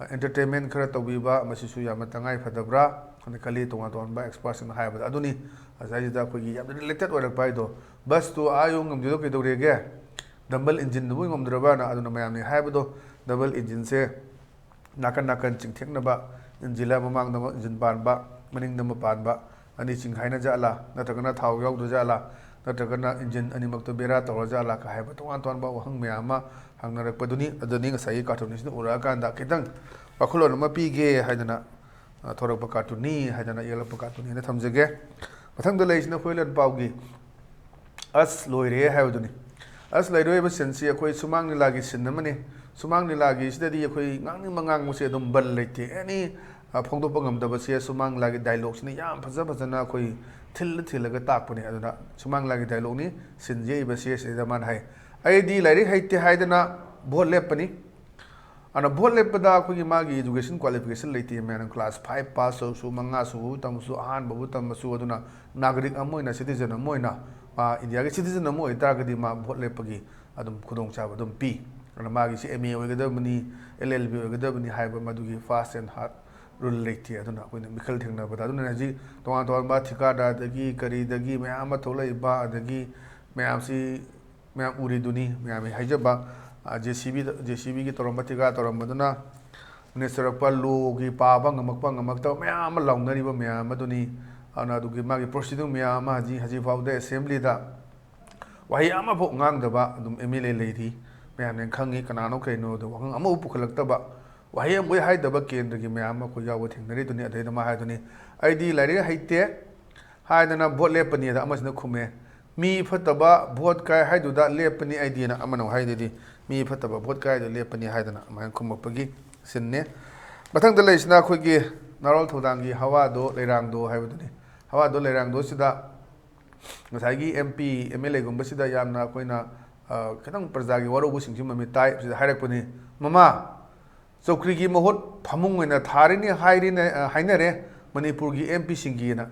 ꯑꯦꯟꯇꯔꯇꯦꯟꯃꯦꯟ ꯈꯔ ꯇꯧꯕꯤꯕ, ꯃꯁꯤꯁꯨ ꯌꯥꯝꯅ ꯇꯉꯥꯏ ꯐꯗꯕ꯭ꯔꯥ ꯍꯥꯏꯅ ꯈꯜꯂꯤ꯫ ꯇꯣꯉꯥꯟ ꯇꯣꯉꯥꯟꯕ ꯑꯦꯛꯁꯄꯥꯔꯠꯁꯤꯡꯅ ꯍꯥꯏꯕꯗ ꯑꯗꯨꯅꯤ ꯉꯁꯥꯏꯁꯤꯗ ꯑꯩꯈꯣꯏꯒꯤ ꯌꯥꯝꯅ ꯔꯤꯂꯦꯇꯦꯠ ꯑꯣꯏꯔꯛꯄ ꯍꯥꯏꯗꯣ꯫ ꯕꯁꯇꯨ ꯑꯥ ꯌꯧ ꯉꯝꯗ꯭ꯔꯤꯗꯣ ꯀꯩꯗꯧꯔꯦꯒꯦ? ꯗꯕꯜ ꯏꯟꯖꯤꯟꯗꯨꯕꯨ ꯉꯝꯗ꯭ꯔꯕꯅ? ꯑꯗꯨꯅ ꯃꯌꯥꯝꯅ ꯍꯥꯏꯕꯗꯣ, ꯗꯕꯜ ꯏꯟꯖꯤꯟꯁꯦ ꯅꯥꯀꯟ ꯅꯥꯀꯟ ꯆꯤꯡꯊꯦꯛꯅꯕ, ꯏꯟꯖꯤꯟ ꯑꯃ ꯃꯃꯥꯡꯗ ꯑꯃ ꯏꯟꯖꯤꯟ ꯄꯥꯟꯕ, ꯃꯅꯤꯡꯗ ꯑꯃ ꯄꯥꯟꯕ, ꯑꯅꯤ ꯆꯤꯡꯈꯥꯏꯅ ꯖꯥꯠꯂꯥ, ꯅꯠꯇ꯭ꯔꯒꯅ ꯊꯥꯎ ꯌꯥꯎꯗ꯭ꯔ ꯖꯥꯠꯂꯥ, ꯅꯠꯇ꯭ꯔꯒꯅ ꯏꯟꯖꯤꯟ ꯑꯅꯤꯃꯛꯇ ꯕꯦꯔꯥ ꯇꯧꯔ ꯖꯥꯠꯂꯥ ꯀ ꯍꯥꯏꯕ ꯇꯣꯉꯥꯟ ꯇꯣꯉꯥꯟꯕ ꯋꯥꯍꯪ ꯃꯌꯥꯝ ꯑꯃ ꯍꯪꯅꯔꯛꯄꯗꯨꯅꯤ꯫ ꯑꯗꯨꯅꯤ ꯉꯁꯥꯏꯒꯤ ꯀꯥꯔꯇꯨꯟꯁꯤꯅ ꯎꯔꯛꯑꯀꯥꯟꯗ ꯈꯤꯇꯪ ꯋꯥꯈꯜꯂꯣꯟ ꯑꯃ ꯄꯤꯒꯦ ꯍꯥꯏꯗꯅ, ꯑ, ꯊꯣꯔꯛꯄ ꯀꯥꯔꯇꯨꯟꯅꯤ ꯍꯥꯏꯗꯅ ꯌꯦꯛꯂꯛꯄ ꯀꯥꯔꯇꯨꯟꯅꯤꯅ ꯊꯝꯖꯒꯦ꯫ ꯃꯊꯪꯗ ꯂꯩꯔꯤꯁꯤꯅ ꯑꯩꯈꯣꯏ ꯂꯟ ꯄꯥꯎꯒꯤ ꯑꯁ ꯂꯣꯏꯔꯦ ꯍꯥꯏꯕꯗꯨꯅꯤ꯫ ꯑꯁ ꯂꯩꯔꯣꯏ ꯍꯥꯏꯕ ꯁꯤꯟꯁꯤ ꯑꯩꯈꯣꯏ ꯁꯨꯃꯥꯡ ꯂꯤꯂꯥꯒꯤ ꯁꯤꯟ ꯑꯃꯅꯤ꯫ ꯁꯨꯃꯥꯡ ꯂꯤꯂꯥꯒꯤꯁꯤꯗꯗꯤ ꯑꯩꯈꯣꯏ ꯉꯥꯡꯅꯤꯡꯕ ꯉꯥꯡꯕꯁꯦ ꯑꯗꯨꯝ ꯕꯟ ꯂꯩꯇꯦ꯫ ꯑꯦꯅꯤ, ꯑ, ꯐꯣꯡꯗꯣꯛꯄ ꯉꯝꯗꯕꯁꯦ ꯁꯨꯃꯥꯡ ꯂꯤꯂꯥꯒꯤ ꯗꯥꯏꯂꯣꯛꯁꯤꯅ ꯌꯥꯝ ꯐꯖ ꯐꯖꯅ ꯑꯩꯈꯣꯏ ꯊꯤꯜꯂ ꯊꯤꯜꯂꯒ ꯇꯥꯛꯄꯅꯦ꯫ ꯑꯗꯨꯅ ꯁꯨꯃꯥꯡ ꯂꯤꯂꯥꯒꯤ ꯗꯥꯏꯂꯣꯛꯅꯤ꯫ ꯁꯤꯟ ꯌꯦꯛꯏꯕ ꯁꯤꯁꯤꯗ ꯃꯥꯅ ꯍꯥꯏ, "ꯑꯩꯗꯤ ꯂꯥꯏꯔꯤꯛ ꯍꯩꯇꯦ ꯍꯥꯏꯗꯅ ꯚꯣꯠ ꯂꯦꯞꯄꯅꯤ"꯫ ꯑꯗꯨꯅ ꯚꯣꯠ ꯂꯦꯞꯄꯗ ꯑꯩꯈꯣꯏꯒꯤ ꯃꯥꯒꯤ education qualification ꯂꯩꯇꯦ꯫ ꯃꯌꯥꯝꯅ class five pass ꯇꯧꯔꯁꯨ, ꯃꯉꯥ ꯁꯨꯕꯕꯨ ꯇꯝꯃꯁꯨ, ꯑꯍꯥꯟꯕꯕꯨ ꯇꯝꯃꯁꯨ, ꯑꯗꯨꯅ ꯅꯥꯒꯔꯤꯛ ꯑꯃ ꯑꯣꯏꯅ, citizen ꯑꯃ ꯑꯣꯏꯅ, ꯃꯥ ꯏꯟꯗꯤꯌꯥꯒꯤ citizen ꯑꯃ ꯑꯣꯏꯇꯥꯔꯒꯗꯤ ꯃꯥ ꯚꯣꯠ ꯂꯦꯞꯄꯒꯤ ꯑꯗꯨꯝ ꯈꯨꯗꯣꯡꯆꯥꯕ ꯑꯗꯨꯝ ꯄꯤ꯫ ꯑꯗꯨꯅ ꯃꯥꯒꯤꯁꯤ M A ꯑꯣꯏꯒꯗꯕꯅꯤ, L L B ꯑꯣꯏꯒꯗꯕꯅꯤ ꯍꯥꯏꯕ ꯃꯗꯨꯒꯤ fast and hard ꯔꯨꯜ ꯂꯩꯇꯦ꯫ ꯑꯗꯨꯅ ꯑꯩꯈꯣꯏꯅ ꯃꯤꯈꯜ ꯊꯦꯡꯅꯕꯗ, ꯑꯗꯨꯅ ꯍꯧꯖꯤꯛ ꯇꯣꯉꯥꯟ ꯇꯣꯉꯥꯟꯕ ꯊꯤꯀꯥꯗꯥꯔꯗꯒꯤ ꯀꯔꯤꯗꯒꯤ ꯃꯌꯥꯝ ꯑꯃ ꯊꯣꯛꯂꯛꯏꯕ, ꯑꯗꯒꯤ ꯃꯌꯥꯝꯁꯤ ꯃꯌꯥꯝ ꯎꯔꯤꯗꯨꯅꯤ, ꯃꯌꯥꯝꯒꯤ ꯍꯥꯏꯖꯕ, ꯖꯦ ꯁꯤ ꯕꯤꯗ, ꯖꯦ ꯁꯤ ꯕꯤꯒꯤ ꯇꯧꯔꯝꯕ, ꯊꯤꯀꯥ ꯇꯧꯔꯝꯕꯗꯨꯅ ꯅꯦꯆꯔꯛꯄ ꯂꯣꯒꯤ ꯄꯥꯕ ꯉꯝꯃꯛꯄ ꯉꯝꯃꯛꯇꯕ ꯃꯌꯥꯝ ꯑꯃ ꯂꯥꯎꯅꯔꯤꯕ ꯃꯌꯥꯝ ꯑꯗꯨꯅꯤ꯫ ꯑꯗꯨꯅ ꯑꯗꯨꯒꯤ ꯃꯥꯒꯤ ꯄ꯭ꯔꯣꯁꯤꯗꯨꯡ ꯃꯌꯥꯝ ꯑꯃ ꯍꯧꯖꯤꯛ, ꯍꯧꯖꯤꯛ ꯐꯥꯎꯗ ꯑꯦꯁꯦꯝꯕ꯭ꯂꯤꯗ ꯋꯥꯍꯩ ꯑꯃꯐꯥꯎ ꯉꯥꯡꯗꯕ ꯑꯗꯨꯝ ꯑꯦꯝ ꯑꯦꯜ ꯑꯦ ꯂꯩꯔꯤ꯫ ꯃꯌꯥꯝꯅ ꯈꯪꯉꯤ ꯀꯅꯥꯅꯣ ꯀꯩꯅꯣꯗꯣ, ꯋꯥꯍꯪ ꯑꯃꯐꯥꯎ ꯄꯨꯈꯠꯂꯛꯇꯕ, ꯋꯥꯍꯩ ꯑꯃꯐꯥꯎ ꯍꯥꯏꯗꯕ ꯀꯦꯟꯗ꯭ꯔꯒꯤ ꯃꯌꯥꯝ ꯑꯃ ꯑꯩꯈꯣꯏ ꯌꯥꯎꯕ ꯊꯦꯡꯅꯔꯤꯗꯨꯅꯤ꯫ ꯑꯗꯩꯗ ꯃꯥ ꯍꯥꯏꯗꯨꯅꯤ, "ꯑꯩꯗꯤ ꯂꯥꯏꯔꯤꯛ ꯍꯩꯇꯦ" ꯍꯥꯏꯗꯅ ꯚꯣꯠ ꯂꯦꯞꯄꯅꯤꯗ ꯑꯃꯁꯤꯅ ꯈꯨꯝꯃꯦ꯫ "ꯃꯤ ꯐꯠꯇꯕ ꯚꯣꯠ ꯀꯥꯏ ꯍꯥꯏꯗꯨꯗ ꯂꯦꯞꯄꯅꯤ ꯑꯩꯗꯤꯅ" ꯑꯃꯅ ꯑꯃꯨꯛ ꯍꯥꯏꯗꯨꯗꯤ, "ꯃꯤ ꯐꯠꯇꯕ ꯚꯣꯠ ꯀꯥꯏꯗꯨꯗ ꯂꯦꯞꯄꯅꯤ" ꯍꯥꯏꯗꯅ ꯑꯗꯨꯃꯥꯏꯅ ꯈꯨꯝꯃꯛꯄꯒꯤ ꯁꯤꯟꯅꯦ꯫ ꯃꯊꯪꯗ ꯂꯩꯔꯤꯁꯤꯅ ꯑꯩꯈꯣꯏꯒꯤ ꯅꯥꯔꯣꯜ ꯊꯧꯗꯥꯡꯒꯤ ꯍꯋꯥꯗꯣ ꯂꯩꯔꯥꯡꯗꯣ ꯍꯥꯏꯕꯗꯨꯅꯤ꯫ ꯍꯋꯥꯗꯣ ꯂꯩꯔꯥꯡꯗꯣꯁꯤꯗ ꯉꯁꯥꯏꯒꯤ ꯑꯦꯝ ꯄꯤ, ꯑꯦꯝ ꯑꯦꯜ ꯑꯦꯒꯨꯝꯕꯁꯤꯗ ꯌꯥꯝꯅ ꯑꯩꯈꯣꯏꯅ, ꯑ, ꯈꯤꯇꯪ ꯄ꯭ꯔꯖꯥꯒꯤ ꯋꯥꯔꯧꯕꯁꯤꯡꯁꯤ ꯃꯃꯤꯠ ꯇꯥꯏ꯫ ꯁꯤꯗ ꯍꯥꯏꯔꯛꯄꯅꯤ, "ꯃꯃꯥ, ꯆꯧꯀ꯭ꯔꯤꯒꯤ ꯃꯍꯨꯠ ꯐꯃꯨꯡ ꯑꯣꯏꯅ ꯊꯥꯔꯤꯅꯤ ꯍꯥꯏꯔꯤꯅꯦ, ꯑ, ꯍꯥꯏꯅꯔꯦ ꯃꯅꯤꯄꯨꯔꯒꯤ ꯑꯦꯝ ꯄꯤꯁꯤꯡꯒꯤꯅ"꯫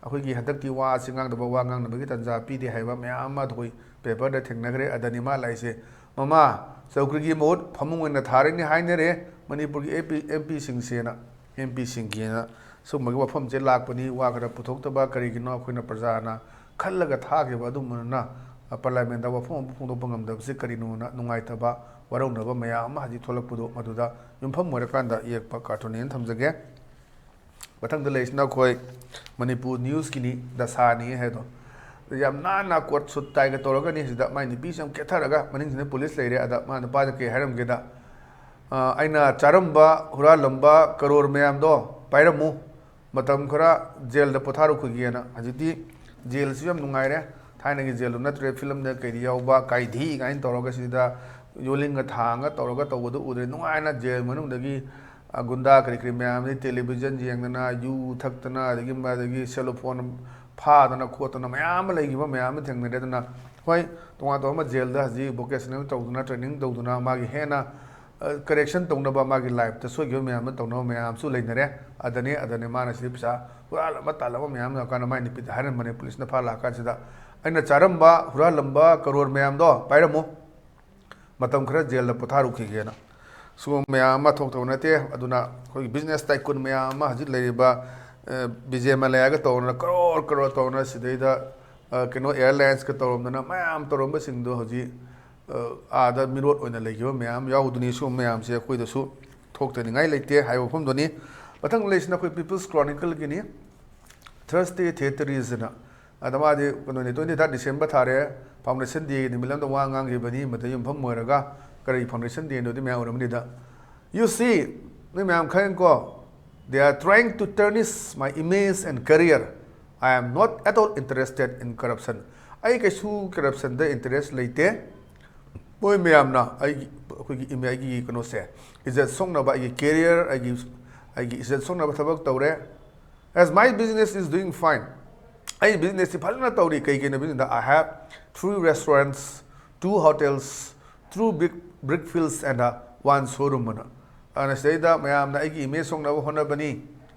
ꯑꯩꯈꯣꯏꯒꯤ ꯍꯟꯗꯛꯇꯤ ꯋꯥ ꯑꯁꯤ ꯉꯥꯡꯗꯕ, ꯋꯥ ꯉꯥꯡꯅꯕꯒꯤ ꯇꯥꯟꯖꯥ ꯄꯤꯗꯦ ꯍꯥꯏꯕ ꯃꯌꯥꯝ ꯑꯃ ꯑꯩꯈꯣꯏ ꯄꯦꯄꯔꯗ ꯊꯦꯡꯅꯈ꯭ꯔꯦ꯫ ꯑꯗꯅꯤ ꯃꯥ ꯂꯥꯛꯏꯁꯦ, "ꯃꯃꯥ, ꯆꯧꯀ꯭ꯔꯤꯒꯤ ꯃꯍꯨꯠ ꯐꯃꯨꯡ ꯑꯣꯏꯅ ꯊꯥꯔꯤꯅꯤ ꯍꯥꯏꯅꯔꯦ ꯃꯅꯤꯄꯨꯔꯒꯤ ꯑꯦꯝ ꯄꯤ, ꯑꯦꯝ ꯄꯤꯁꯤꯡꯁꯦꯅ"꯫ ꯑꯦꯝ ꯄꯤꯁꯤꯡꯒꯤꯅ ꯁꯨꯝꯕꯒꯤ ꯋꯥꯐꯝꯁꯦ ꯂꯥꯛꯄꯅꯤ꯫ ꯋꯥ ꯈꯔ ꯄꯨꯊꯣꯛꯇꯕ ꯀꯔꯤꯒꯤꯅꯣ? ꯑꯩꯈꯣꯏꯅ ꯄ꯭ꯔꯖꯥꯅ ꯈꯜꯂꯒ ꯊꯥꯈꯤꯕ ꯑꯗꯨꯝꯕꯅ ꯄꯥꯔꯂꯤꯌꯥꯃꯦꯟꯗ ꯋꯥꯐꯝ ꯑꯃ ꯐꯣꯡꯗꯣꯛꯄ ꯉꯝꯗꯕꯁꯦ ꯀꯔꯤꯅꯣꯅ ꯅꯨꯡꯉꯥꯏꯇꯕ, ꯋꯥꯔꯧꯅꯕ ꯃꯌꯥꯝ ꯑꯃ ꯍꯧꯖꯤꯛ ꯊꯣꯛꯂꯛꯄꯗꯣ, ꯃꯗꯨꯗ ꯌꯨꯝꯐꯝ ꯑꯣꯏꯔꯀꯥꯟꯗ ꯏꯌꯦꯛꯄ ꯀꯥꯔꯇꯨꯟꯅꯦꯅ ꯊꯝꯖꯒꯦ꯫ ꯃꯊꯪꯗ ꯂꯩꯔꯤꯁꯤꯅ ꯑꯩꯈꯣꯏ ꯃꯅꯤꯄꯨꯔ ꯅ꯭ꯌꯨꯁꯀꯤꯅꯤ, ꯗꯁꯥꯅꯤ ꯍꯥꯏꯗꯣ꯫ ꯌꯥꯝ ꯅꯥꯟꯅ ꯀꯣꯠ ꯁꯨꯠ ꯇꯥꯏꯒ ꯇꯧꯔꯒꯅꯤ꯫ ꯁꯤꯗ ꯃꯥꯏ ꯅꯨꯄꯤꯁꯤ ꯌꯥꯝ ꯀꯦꯊꯔꯒ, ꯃꯅꯤꯡꯁꯤꯗ ꯄꯨꯂꯤꯁ ꯂꯩꯔꯦ꯫ ꯑꯗ ꯃꯥ ꯅꯨꯄꯥꯗ ꯀꯩ ꯍꯥꯏꯔꯝꯒꯦꯗ, "ꯑ, ꯑꯩꯅ ꯆꯥꯔꯝꯕ, ꯍꯨꯔꯥꯜꯂꯝꯕ ꯀꯔꯣꯔ ꯃꯌꯥꯝꯗꯣ ꯄꯥꯏꯔꯝꯃꯨ, ꯃꯇꯝ ꯈꯔ ꯖꯦꯜꯗ ꯄꯣꯊꯥꯔꯨꯈꯤꯒꯦꯅ"꯫ ꯍꯧꯖꯤꯛꯇꯤ ꯖꯦꯜꯁꯨ ꯌꯥꯝ ꯅꯨꯡꯉꯥꯏꯔꯦ, ꯊꯥꯏꯅꯒꯤ ꯖꯦꯜꯗꯨ ꯅꯠꯇ꯭ꯔꯦ꯫ ꯐꯤꯂꯝꯗ ꯀꯩꯗ ꯌꯥꯎꯕ ꯀꯥꯏꯙꯤ ꯀꯥꯏꯅ ꯇꯧꯔꯒ ꯁꯤꯗ ꯌꯣꯂꯤꯡꯒ ꯊꯥꯡꯉꯒ ꯇꯧꯔꯒ ꯇꯧꯕꯗꯨ ꯎꯗ꯭ꯔꯦ꯫ ꯅꯨꯡꯉꯥꯏꯅ ꯖꯦꯜ ꯃꯅꯨꯡꯗꯒꯤ, ꯑ, ꯒꯨꯟꯗꯥ ꯀꯔꯤ ꯀꯔꯤ ꯃꯌꯥꯝ, ꯑꯗꯩ ꯇꯦꯂꯤꯚꯤꯖꯟ ꯌꯦꯡꯗꯅ, ꯌꯨ ꯊꯛꯇꯅ, ꯑꯗꯒꯤ, ꯑꯗꯒꯤ ꯁꯦꯜ ꯐꯣꯟ ꯐꯥꯗꯅ ꯈꯣꯠꯇꯅ ꯃꯌꯥꯝ ꯑꯃ ꯂꯩꯈꯤꯕ ꯃꯌꯥꯝ ꯑꯃ ꯊꯦꯡꯅꯔꯦ꯫ ꯑꯗꯨꯅ ꯍꯣꯏ, ꯇꯣꯉꯥꯟ ꯇꯣꯉꯥꯟꯕ ꯖꯦꯜꯗ ꯍꯧꯖꯤꯛ ꯚꯣꯀꯦꯁꯅꯦꯜ ꯇꯧꯗꯅ, ꯇ꯭ꯔꯦꯅꯤꯡ ꯇꯧꯗꯅ, ꯃꯥꯒꯤ ꯍꯦꯟꯅ, ꯑ, ꯀꯔꯦꯛꯁꯟ ꯇꯧꯅꯕ, ꯃꯥꯒꯤ ꯂꯥꯏꯐꯇ ꯁꯣꯏꯈꯤꯕ ꯃꯌꯥꯝ ꯑꯃ ꯇꯧꯅꯕ ꯃꯌꯥꯝ ꯑꯃꯁꯨ ꯂꯩꯅꯔꯦ꯫ ꯑꯗꯅꯦ, ꯑꯗꯅꯦ ꯃꯥꯅ ꯁꯤꯗ ꯄꯩꯁꯥ ꯍꯨꯔꯥꯜ ꯑꯃ ꯇꯥꯜꯂꯕ ꯃꯌꯥꯝ ꯂꯥꯛꯀꯥꯟꯗ ꯃꯥꯏ ꯅꯨꯄꯤꯗ ꯍꯥꯏꯔꯝꯕꯅꯦ, ꯄꯨꯂꯤꯁꯅ ꯐꯥ ꯂꯥꯛꯀꯥꯟꯁꯤꯗ, "ꯑꯩꯅ ꯆꯥꯔꯝꯕ, ꯍꯨꯔꯥꯜꯂꯝꯕ ꯀꯔꯣꯔ ꯃꯌꯥꯝꯗꯣ ꯄꯥꯏꯔꯝꯃꯨ, ꯃꯇꯝ ꯈꯔ ꯖꯦꯜꯗ ꯄꯣꯊꯥꯔꯨꯈꯤꯒꯦꯅ"꯫ ꯁꯤꯒꯨꯝꯕ ꯃꯌꯥꯝ ꯑꯃ ꯊꯣꯛꯇꯕ ꯅꯠꯇꯦ꯫ ꯑꯗꯨꯅ ꯑꯩꯈꯣꯏꯒꯤ business tycoon ꯃꯌꯥꯝ ꯑꯃ ꯍꯧꯖꯤꯛ ꯂꯩꯔꯤꯕ, ꯑ, ꯕꯤꯖꯦ ꯃꯂꯌꯥꯒ ꯇꯧꯔꯅ ꯀꯔꯣꯔ ꯀꯔꯣꯔ ꯇꯧꯔꯅ ꯁꯤꯗꯩꯗ, ꯑ, ꯀꯩꯅꯣ airlinesꯀ ꯇꯧꯔꯝꯗꯅ ꯃꯌꯥꯝ ꯇꯧꯔꯝꯕꯁꯤꯡꯗꯣ ꯍꯧꯖꯤꯛ, ꯑ, ꯑꯥꯗ ꯃꯤꯔꯣꯠ ꯑꯣꯏꯅ ꯂꯩꯈꯤꯕ ꯃꯌꯥꯝ ꯌꯥꯎꯗꯨꯅꯤ꯫ ꯁꯤꯒꯨꯝꯕ ꯃꯌꯥꯝꯁꯦ ꯑꯩꯈꯣꯏꯗꯁꯨ ꯊꯣꯛꯇꯅꯤꯡꯉꯥꯏ ꯂꯩꯇꯦ ꯍꯥꯏꯕ ꯋꯥꯐꯝꯗꯨꯅꯤ꯫ ꯃꯊꯪ ꯂꯩꯁꯤꯅ ꯑꯩꯈꯣꯏ People's Chronicleꯒꯤꯅꯤ꯫ Thursday Theateries ꯑꯅ꯫ ꯑꯗ ꯃꯥꯗꯤ ꯀꯩꯅꯣꯅꯤ, twenty third December ꯊꯥꯔꯦ, Foundation Day ꯅꯨꯃꯤꯠ ꯑꯃꯗ ꯋꯥ ꯉꯥꯡꯈꯤꯕꯅꯤ꯫ ꯃꯗ ꯌꯨꯝꯐꯝ ꯑꯣꯏꯔꯒ ꯀꯔꯤ Foundation Dayꯅꯣꯗꯤ ꯃꯌꯥꯝ ꯎꯔꯝꯃꯅꯤꯗ꯫ You see, ꯅꯣꯏ ꯃꯌꯥꯝ ꯈꯪꯉꯦꯀꯣ, "They are trying to tarnish my image and career. I am not at all interested in corruption." ꯑꯩ ꯀꯩꯁꯨ corruptionꯗ interest ꯂꯩꯇꯦ꯫ ꯃꯣꯏ ꯃꯌꯥꯝꯅ ꯑꯩꯒꯤ, ꯑꯩꯈꯣꯏꯒꯤ ꯏꯃꯦ-, ꯑꯩꯒꯤ ꯀꯩꯅꯣꯁꯦ, ꯏꯖꯠ ꯁꯣꯛꯅꯕ, ꯑꯩꯒꯤ career, ꯑꯩꯒꯤ, ꯑꯩꯒꯤ ꯏꯖꯠ ꯁꯣꯛꯅꯕ ꯊꯕꯛ ꯇꯧꯔꯦ꯫ As my business is doing fine. ꯑꯩ businessꯁꯤ ꯐꯖꯅ ꯇꯧꯔꯤ꯫ ꯀꯩ ꯀꯩꯅꯣ business? I have three restaurants, two hotels, two big brick fields and a one showroom ꯑꯅ꯫ ꯑꯗꯨꯅ ꯁꯤꯗꯩꯗ ꯃꯌꯥꯝꯅ ꯑꯩꯒꯤ image ꯁꯣꯛꯅꯕ ꯍꯣꯠꯅꯕꯅꯤ꯫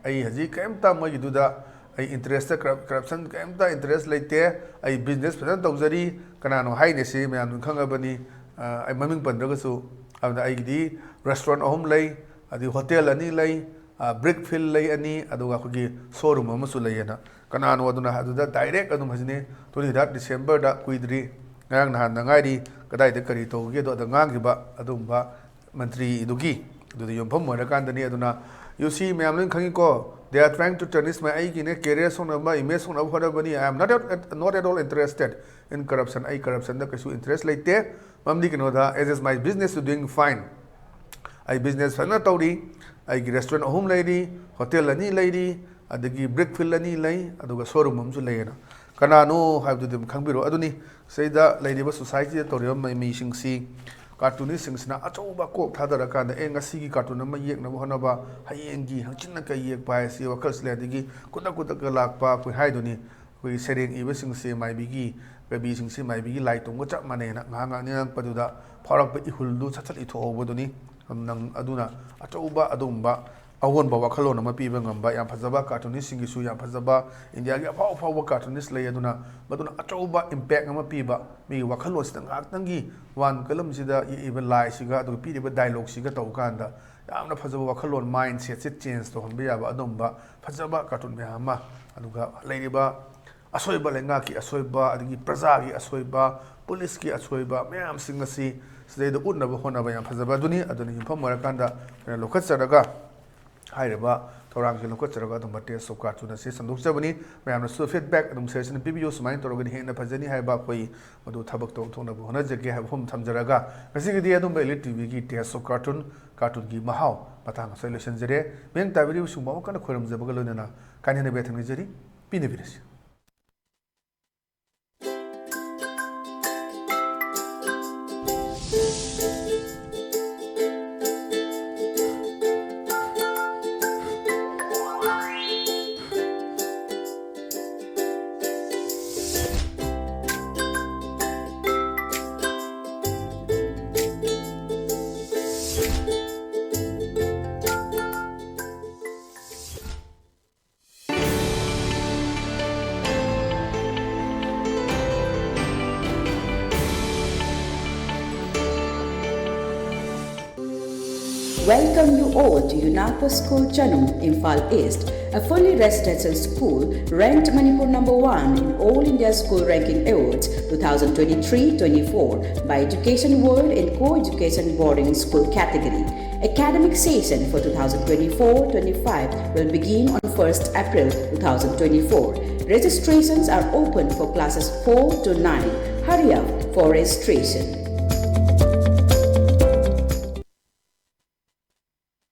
ꯑꯩ ꯍꯧꯖꯤꯛ ꯀꯔꯤꯝꯇ ꯃꯣꯏꯒꯤꯗꯨꯗ ꯑꯩ interestꯇ, corrup-, corruption ꯀꯔꯤꯝꯇ interest ꯂꯩꯇꯦ꯫ ꯑꯩ business ꯐꯖꯅ ꯇꯧꯖꯔꯤ꯫ ꯀꯅꯥꯅꯣ ꯍꯥꯏꯅꯦ ꯁꯤ ꯃꯌꯥꯝꯅ ꯈꯪꯉꯕꯅꯤ꯫ ꯑ, ꯑꯩ ꯃꯃꯤꯡ ꯄꯟꯗ꯭ꯔꯒꯁꯨ꯫ ꯑꯗꯨꯅ ꯑꯩꯒꯤꯗꯤ restaurant ꯑꯍꯨꯝ ꯂꯩ, ꯑꯗꯒꯤ hotel ꯑꯅꯤ ꯂꯩ, ꯑ, brick field ꯂꯩ ꯑꯅꯤ, ꯑꯗꯨꯒ ꯑꯩꯈꯣꯏꯒꯤ showroom ꯑꯃꯁꯨ ꯂꯩꯌꯦꯅ꯫ ꯀꯅꯥꯅꯣ ꯑꯗꯨꯅ ꯑꯗꯨꯗ direct ꯑꯗꯨꯝ ꯍꯥꯏꯁꯤꯅꯤ, twenty third Decemberꯗ ꯀꯨꯏꯗ꯭ꯔꯤ, ꯉꯔꯥꯡ ꯅꯍꯥꯟꯗ ꯉꯥꯏꯔꯤ, ꯀꯗꯥꯏꯗ ꯀꯔꯤ ꯇꯧꯒꯦꯗꯣ ꯑꯗ ꯉꯥꯡꯈꯤꯕ ꯑꯗꯨꯒꯨꯝꯕ ꯃꯟꯇ꯭ꯔꯤꯗꯨꯒꯤ ꯑꯗꯨꯗ ꯌꯨꯝꯐꯝ ꯑꯣꯏꯔꯀꯥꯟꯗꯅꯤ꯫ ꯑꯗꯨꯅ you see, ꯃꯌꯥꯝ ꯂꯣꯏꯅ ꯈꯪꯉꯤꯀꯣ, "They are trying to tarnish my, ꯑꯩꯒꯤꯅꯦ career ꯁꯣꯛꯅꯕ, image ꯁꯣꯛꯅꯕ ꯍꯣꯠꯅꯕꯅꯤ꯫ I am not at, not at all interested in corruption." ꯑꯩ corruptionꯗ ꯀꯩꯁꯨ interest ꯂꯩꯇꯦ꯫ ꯃꯔꯝꯗꯤ ꯀꯩꯅꯣꯗ, "As is my business is doing fine." ꯑꯩ business ꯐꯖꯅ ꯇꯧꯔꯤ꯫ ꯑꯩꯒꯤ restaurant ꯑꯍꯨꯝ ꯂꯩꯔꯤ, hotel ꯑꯅꯤ ꯂꯩꯔꯤ, ꯑꯗꯒꯤ brick field ꯑꯅꯤ ꯂꯩ, ꯑꯗꯨꯒ showroom ꯑꯃꯁꯨ ꯂꯩꯌꯦꯅ꯫ ꯀꯅꯥꯅꯣ ꯍꯥꯏꯕꯗꯨꯗꯤ ꯑꯗꯨꯝ ꯈꯪꯕꯤꯔꯣ꯫ ꯑꯗꯨꯅꯤ ꯁꯤꯗꯩꯗ ꯂꯩꯔꯤꯕ societyꯗ ꯇꯧꯔꯤꯕ ꯃ-, ꯃꯤꯁꯤꯡꯁꯤ, cartoonistꯁꯤꯡꯁꯤꯅ ꯑꯆꯧꯕ ꯀꯣꯛ ꯊꯥꯗꯔꯀꯥꯟꯗ, "ꯑꯦ, ꯉꯁꯤꯒꯤ cartoon ꯑꯃ ꯌꯦꯛꯅꯕ ꯍꯣꯠꯅꯕ, ꯍꯌꯦꯡꯒꯤ, ꯍꯪꯆꯤꯠꯅ ꯀꯩ ꯌꯦꯛꯄ" ꯍꯥꯏꯁꯤ ꯋꯥꯈꯜꯁꯤ ꯂꯩ꯫ ꯑꯗꯒꯤ ꯈꯨꯗꯛ ꯈꯨꯗꯛꯇ ꯂꯥꯛꯄ ꯑꯩꯈꯣꯏ ꯍꯥꯏꯗꯨꯅꯤ꯫ ꯑꯩꯈꯣꯏꯒꯤ ꯁꯩꯔꯦꯡ ꯏꯕꯁꯤꯡꯁꯦ ꯃꯥꯏꯕꯤꯒꯤ, ꯀꯕꯤꯁꯤꯡꯁꯦ ꯃꯥꯏꯕꯤꯒꯤ ꯂꯥꯏ ꯇꯣꯡꯕ ꯆꯞ ꯃꯥꯟꯅꯩꯅ ꯉꯥꯏꯍꯥꯛ ꯉꯥꯏꯍꯥꯛ ꯅꯤꯡꯉꯛꯄꯗꯨꯗ ꯐꯥꯎꯔꯛꯄ ꯏꯍꯨꯜꯗꯨ ꯁꯠ ꯁꯠ ꯏꯊꯣꯛꯍꯧꯕꯗꯨꯅꯤ꯫ ꯅꯪ ꯑꯗꯨꯅ ꯑꯆꯧꯕ ꯑꯗꯨꯒꯨꯝꯕ ꯑꯑꯣꯟꯕ ꯋꯥꯈꯜꯂꯣꯟ ꯑꯃ ꯄꯤꯕ ꯉꯝꯕ ꯌꯥꯝ ꯐꯖꯕ cartoonistꯁꯤꯡꯒꯤꯁꯨ ꯌꯥꯝ ꯐꯖꯕ, ꯏꯟꯗꯤꯌꯥꯒꯤ ꯑꯐꯥꯎ ꯑꯐꯥꯎꯕ cartoonist ꯂꯩ, ꯑꯗꯨꯅ ꯃꯗꯨꯅ ꯑꯆꯧꯕ impact ꯑꯃ ꯄꯤꯕ, ꯃꯤꯒꯤ ꯋꯥꯈꯜꯂꯣꯟꯁꯤꯗ ꯉꯥꯏꯍꯥꯛꯇꯪꯒꯤ ꯋꯥꯟ ꯀꯂꯝꯁꯤꯗ ꯌꯦꯛꯏꯕ ꯂꯥꯏꯁꯤꯒ ꯑꯗꯨꯒ ꯄꯤꯔꯤꯕ dialogueꯁꯤꯒ ꯇꯧꯕ ꯀꯥꯟꯗ ꯌꯥꯝꯅ ꯐꯖꯕ ꯋꯥꯈꯜꯂꯣꯟ, mindsetꯁꯦ change ꯇꯧꯍꯟꯕ ꯌꯥꯕ ꯑꯗꯨꯝꯕ ꯐꯖꯕ cartoon ꯃꯌꯥꯝ ꯑꯃ, ꯑꯗꯨꯒ ꯂꯩꯔꯤꯕ ꯑꯁꯣꯏꯕ, ꯂꯩꯉꯥꯛꯀꯤ ꯑꯁꯣꯏꯕ, ꯑꯗꯒꯤ ꯄ꯭ꯔꯖꯥꯒꯤ ꯑꯁꯣꯏꯕ, ꯄꯨꯂꯤꯁꯀꯤ ꯑꯁꯣꯏꯕ ꯃꯌꯥꯝꯁꯤꯡ ꯑꯁꯤ ꯁꯤꯗꯩꯗ ꯎꯠꯅꯕ ꯍꯣꯠꯅꯕ ꯌꯥꯝ ꯐꯖꯕ ꯑꯗꯨꯅꯤ꯫ ꯑꯗꯨꯅ ꯌꯨꯝꯐꯝ ꯑꯣꯏꯔꯀꯥꯟꯗ ꯑꯩꯈꯣꯏꯅ ꯂꯧꯈꯠꯆꯔꯒ ꯍꯥꯏꯔꯤꯕ ꯊꯧꯔꯥꯡꯁꯤ ꯂꯧꯈꯠꯆꯔꯒ ꯑꯗꯨꯝꯕ Tales of Cartoon ꯑꯁꯤ ꯁꯟꯗꯣꯛꯆꯕꯅꯤ꯫ ꯃꯌꯥꯝꯅꯁꯨ feedback ꯑꯗꯨꯝ suggestion ꯄꯤꯕꯤꯌꯨ, ꯁꯨꯃꯥꯏꯅ ꯇꯧꯔꯒꯗꯤ ꯍꯦꯟꯅ ꯐꯖꯅꯤ ꯍꯥꯏꯕ, ꯑꯩꯈꯣꯏ ꯃꯗꯨ ꯊꯕꯛꯇ ꯑꯣꯟꯊꯣꯛꯅꯕ ꯍꯣꯠꯅꯖꯒꯦ ꯍꯥꯏꯕ ꯋꯥꯐꯝ ꯊꯝꯖꯔꯒ, ꯉꯁꯤꯒꯤꯗꯤ ꯑꯗꯨꯝꯕ Elite TVꯒꯤ Tales of Cartoon, cartoonꯒꯤ ꯃꯍꯥꯎ ꯃꯇꯥꯡ ꯑꯁꯤꯗ ꯂꯣꯏꯁꯤꯟꯖꯔꯦ꯫ ꯃꯤꯠꯌꯦꯡ ꯇꯥꯕꯤꯔꯤꯕꯁꯤꯡꯕꯨ ꯑꯃꯨꯛ ꯍꯟꯅ ꯈꯣꯏꯔꯝꯖꯕꯒ ꯂꯣꯏꯅꯅ ꯀꯥꯏꯅꯅꯕ ꯌꯥꯊꯪ ꯅꯤꯖꯔꯤ꯫ ꯄꯤꯅꯕꯤꯔꯁꯤ꯫ Welcome you all to UNACO School Chanum, Imphal East, a fully residential school ranked Manipur number one in All India School Ranking Awards two thousand twenty-three twenty-four by Education World in co-education boarding school category. Academic session for two thousand twenty-four twenty-five will begin on first April two thousand twenty-four. Registrations are open for classes four to nine. Hurry up for registration.